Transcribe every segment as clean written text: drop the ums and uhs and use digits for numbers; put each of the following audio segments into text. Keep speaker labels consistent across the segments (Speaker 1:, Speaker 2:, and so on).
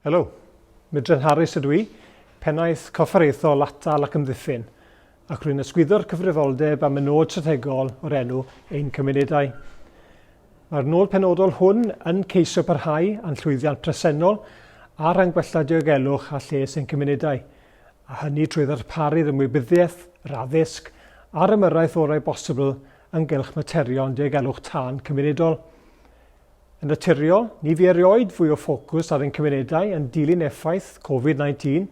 Speaker 1: Helo, Mildred Harris ydw i, Pennaeth Corfforaethol Atal ac Amddiffyn, ac rwy'n ysgwyddo'r cyfrifoldeb am y nod strategol o'r enw Ein Cymunedau. Mae'r nod penodol hwn yn ceisio parhau â'n llwyddiant presennol ar ran gwella diogelwch a lles ein cymunedau, a hynny trwy ddarparu'r ymwybyddiaeth, yr addysg a'r ymyrraeth orau bosibl ynghylch materion diogelwch tân cymunedol. Yn naturiol, ni fu erioed fwy o ffocws ar ein cymunedau yn dilyn effaith Covid 19,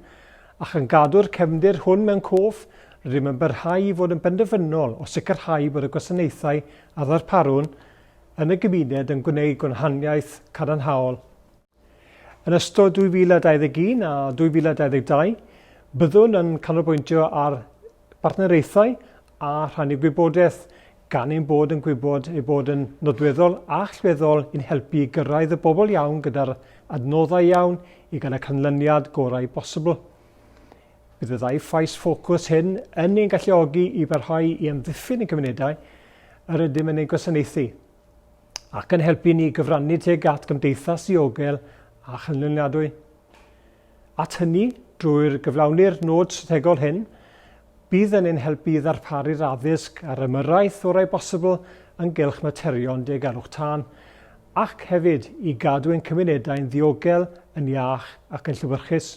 Speaker 1: a chan gadw'r cefndir hwn mewn cof, rydym yn parhau i fod yn benderfynol o sicrhau bod y gwasanaethau a ddarparwn yn y gymuned yn gwneud gwahaniaeth cadarnhaol. Yn ystod 2021 a 2022, byddwn yn canolbwyntio ar bartneriaethau a rhannu gwybodaeth, gan ein bod yn gwybod ei bod yn nodweddol a allweddol i'n helpu i gyrraedd y bobl iawn gyda'r adnoddau iawn i gael y canlyniad gorau bosibl. Bydd y ddau faes ffocws hyn yn ein galluogi i barhau i amddiffyn y cymunedau yr ydym yn eu gwasanaethu, ac yn helpu ni gyfrannu tuag at gymdeithas ddiogel a chynaliadwy. At hynny, drwy'r gyflawni'r nod strategol hyn, bydd yn ein helpu i ddarparu'r addysg a'r ymyrraeth orau bosibl ynghylch materion diogelwch tân, ac hefyd i gadw ein cymunedau'n ddiogel, yn iach ac yn llewyrchus.